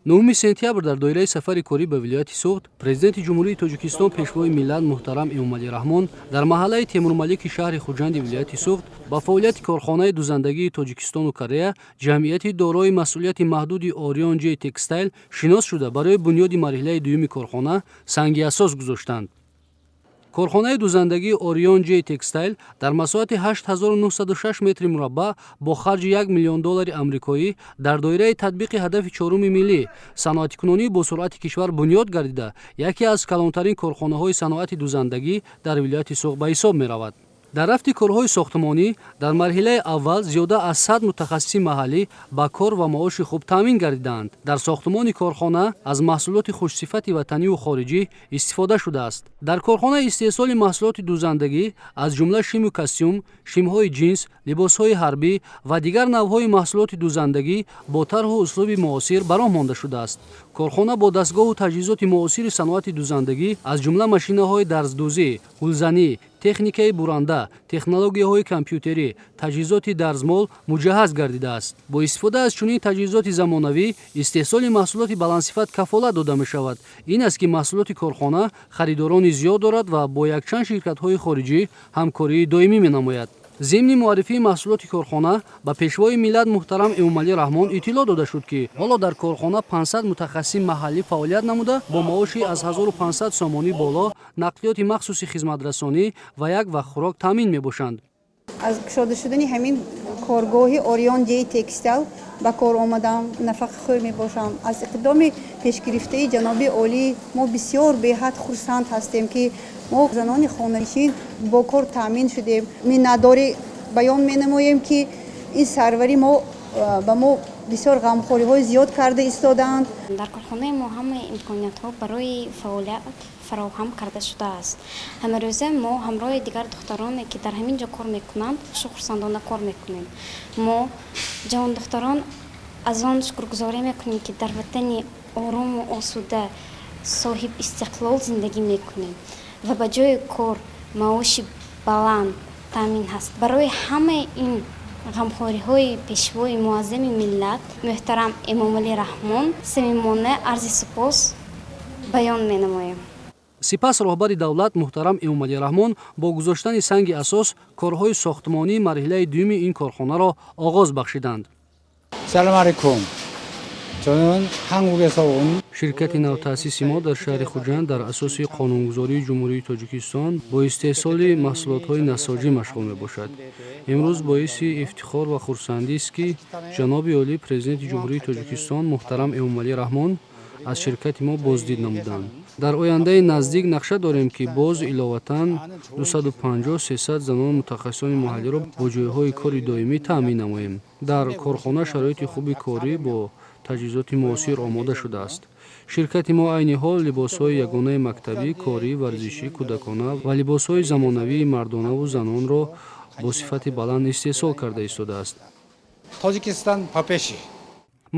9 сентябр дар доираи сафари корӣ ба вилояти Суғд Президенти Ҷумҳурии Тоҷикистон, Пешвои миллат муҳтарам Эмомалӣ Раҳмон дар маҳаллаи Темурмалики шаҳри Хуҷанди вилояти Суғд ба фаъолияти корхонаи дузандагии Тоҷикистону Корея, ҷамъияти дорои масъулияти маҳдуди «Орион Ҷей Текстайл» шинос шуда, барои бунёди марҳилаи дуюми корхона санги асос гузоштанд. Корхонаи дузандагии «Орион Ҷей Текстайл» дар масоҳати 8906 метри мураббаъ бо харҷи 1 миллион доллари амрикоӣ дар доираи татбиқи ҳадафи чоруми миллӣ, саноатикунонии босуръати кишвар, бунёд гардида, яке аз калонтарин корхонаҳои саноати дузандагӣ дар вилояти Суғд ба ҳисоб меравад. Дар рафти корҳои сохтмонӣ дар марҳилаи аввал зиёда аз 100 мутахассиси маҳаллӣ ба кор ва маоши хуб таъмин гардидаанд. Дар сохтмони корхона аз маҳсулоти хушсифати ватаниву хориҷӣ истифода шудааст. Дар корхона истеҳсоли маҳсулоти дузандагӣ, аз ҷумла шиму костюм, шимҳои ҷинс, либосҳои ҳарбӣ ва дигар навъҳои маҳсулоти дузандагӣ бо тарҳу услуби муосир ба роҳ монда шудааст. Корхона бо дастгоҳу таҷҳизоти муосири саноати дузандагӣ, аз ҷумла машинаҳои дарздӯзӣ, гулзанӣ, техникаи буранда, технологияҳои компютерӣ, таҷҳизоти дарзмол муҷаҳҳаз гардидааст. Бо истифода аз чунин таҷҳизоти замонавӣ истеҳсоли маҳсулоти баландсифат кафолат дода мешавад. Ин аст, ки маҳсулоти корхона харидорони зиёд дорад ва бо якчанд ширкатҳои хориҷӣ ҳамкории доимӣ менамояд. Зимни муаррифии маҳсулоти корхона ба Пешвои миллат муҳтарам Эмомалӣ Раҳмон иттилоъ дода шуд, ки ҳоло дар корхона 500 мутахассиси маҳаллӣ фаъолият намуда, бо маоши аз 1500 сомонӣ боло, нақлиёти махсуси хизматрасонӣ ва як вақт хӯрок таъмин мебошанд. Аз кушода шудани ҳамин коргоҳи «Орион Ҷей Текстайл» ба кор омадам, нафақахӯр мебошам. Аз иқдоми пешгирифтаи ҷаноби олӣ мо бисёр беҳад хурсанд ҳастем, ки мо занони хонанишин бо кор таъмин шудем. Миннатдорӣ баён менамоем, ки ин сарвари мо ба мо бисёр ғамхориҳои зиёд карда истодаанд. Дар корхонаи мо ҳамаи имкониятҳо барои фаъолият фароҳам карда шудааст. Ҳамарӯза мо ҳамроҳи дигар духтароне, ки дар ҳамин ҷо кор мекунанд, хушу хурсандона кор мекунем. Мо, ҷавондухтарон, аз он шукргузорӣ мекунем, ки дар ватани орому осуда, соҳиб истиқлол зиндагӣ мекунем ва ба ҷои кор маоши баланд таъмин ҳаст. Барои ҳамаи ин ғамхориҳои Пешвои муаззами миллат муҳтарам Эмомалӣ Раҳмон самимона арзи сипос баён менамоем. Сипас роҳбари давлат муҳтарам Эмомалӣ Раҳмон бо гузоштани санги асос корҳои сохтмонии марҳилаи дуюми ин корхонаро оғоз бахшиданд. سلام علیکم. 저는 한국에서 온 Ширкати навтаъсиси мо дар шаҳри Хуҷанд дар асоси қонунгузории Ҷумҳурии Тоҷикистон бо истеҳсоли маҳсулотҳои насоҷӣ машғул мебошад. Имрӯз боиси ифтихор ва хурсандист, ки ҷаноби олӣ, Президенти Ҷумҳурии Тоҷикистон муҳтарам Эмомалӣ Раҳмон аз ширкати мо боздид намуданд. Дар ояндаи наздик нақша дорем, ки боз иловатан 250-300 занону мутахассисони маҳаллиро бо ҷойҳои кори доимӣ таъмин намоем. Дар корхона шароити хуби корӣ бо таҷҳизоти муосир омода шудааст. Ширкати мо айни ҳол либосҳои ягонаи мактабӣ, корӣ, варзишӣ, кӯдакона ва либосҳои замонавии мардонаву занонро бо сифати баланд истеҳсол карда истодааст. 터지키스탄 파페시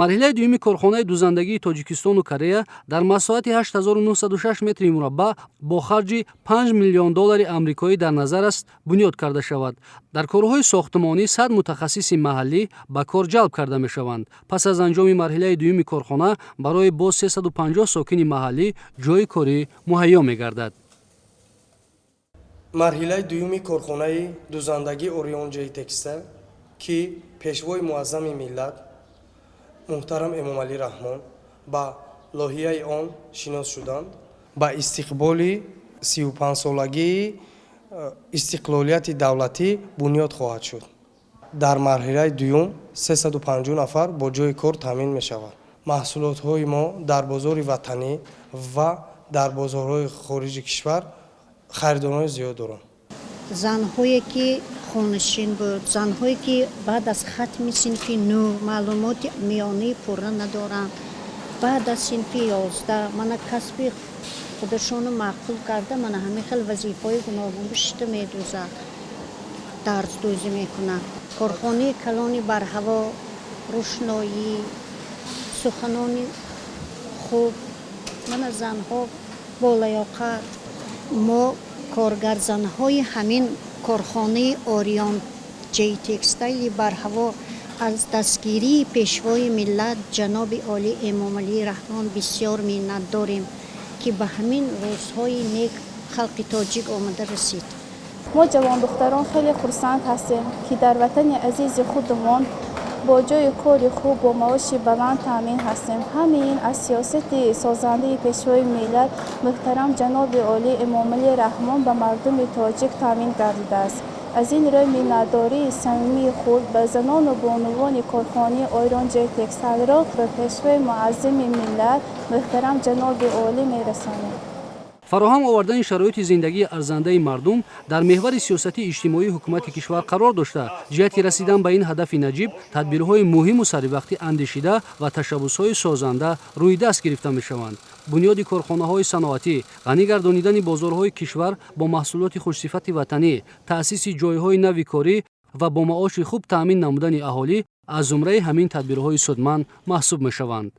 Марҳилаи дуюми корхонаи дузандагии Тоҷикистону Корея дар масоҳати 8906 метри мураббаъ бо харҷи 5 миллион доллари амрикоӣ дар назар аст бунёд карда шавад. Дар корҳои сохтмонӣ 100 мутахассиси маҳаллӣ ба кор ҷалб карда мешаванд. Пас аз анҷоми марҳилаи дуюми корхона барои боз 350 сокини маҳаллӣ ҷойи корӣ муҳайё мегардад. Марҳилаи дуюми корхонаи дузандагӣ «Орион Ҷей Текстайл», ки Пешвои муаззами миллат муҳтарам Эмомалӣ Раҳмон ба лоиҳаи он шинос шуданд, ба истиқболи 35-солагии истиқлолияти давлатӣ бунёд хоҳад шуд. Дар марҳилаи дуюм 350 нафар бо ҷойи кор таъмин мешавад. Маҳсулотҳои мо дар бозори ватанӣ ва дар бозорҳои хориҷи кишвар харидорони зиёд доранд. Занҳое, ки хонашин буд, занҳое, ки баъд аз хатми синфи нӯ маълумоти миёнаи пурра надоранд, баъд аз синфи 11 мана касби худашону маъқул карда, мана ҳамин хел вазифаҳои гуногун бишита медӯзад, дарздӯзӣ мекунад. Корхонаи калони барҳаво, рӯшноӣ, суханони хуб, мана занҳо болаёқат. Мо, коргарзанҳои ҳамин корхонаи «Орион Ҷей Текстайли» барҳаво, Аз дастгирии Пешвои миллат, ҷаноби олӣ Эмомалӣ Раҳмон бисёр миннатдорем, ки ба ҳамин рӯзҳои нек халқи тоҷик омада расид. Мо, ҷавондухтарон, хеле хурсанд ҳастем, ки дар ватани азизи худумон бо ҷойи кори хуб, бо маоши баланд таъмин ҳастем. Ҳамин аз сиёсати созандаи Пешвои миллат, муҳтарам ҷаноби олӣ Эмомалӣ Раҳмон ба мардуми тоҷик таъмин гардидааст. Аз ин рӯй миннатдории самимии худ ба занону бонувони корхонаи Ориён Ҷей Текстайлро ба Пешвои муаззами миллат, муҳтарам ҷаноби олӣ мерасонем. Фароҳам овардани шароити зиндагии арзандаи мардум дар меҳвари сиёсати иҷтимоии ҳукумати кишвар қарор дошта, ҷиҳати расидан ба ин ҳадафи наҷиб тадбирҳои муҳиму саривақтӣ андешида ва ташаббусҳои созанда рӯи даст гирифта мешаванд. Бунёди корхонаҳои саноатӣ, ғанӣ гардонидани бозорҳои кишвар бо маҳсулоти хушсифати ватанӣ, таъсиси ҷойҳои нави корӣ ва бо маоши хуб таъмин намудани аҳолӣ аз зумраи ҳамин тадбирҳои судманд маҳсуб мешаванд.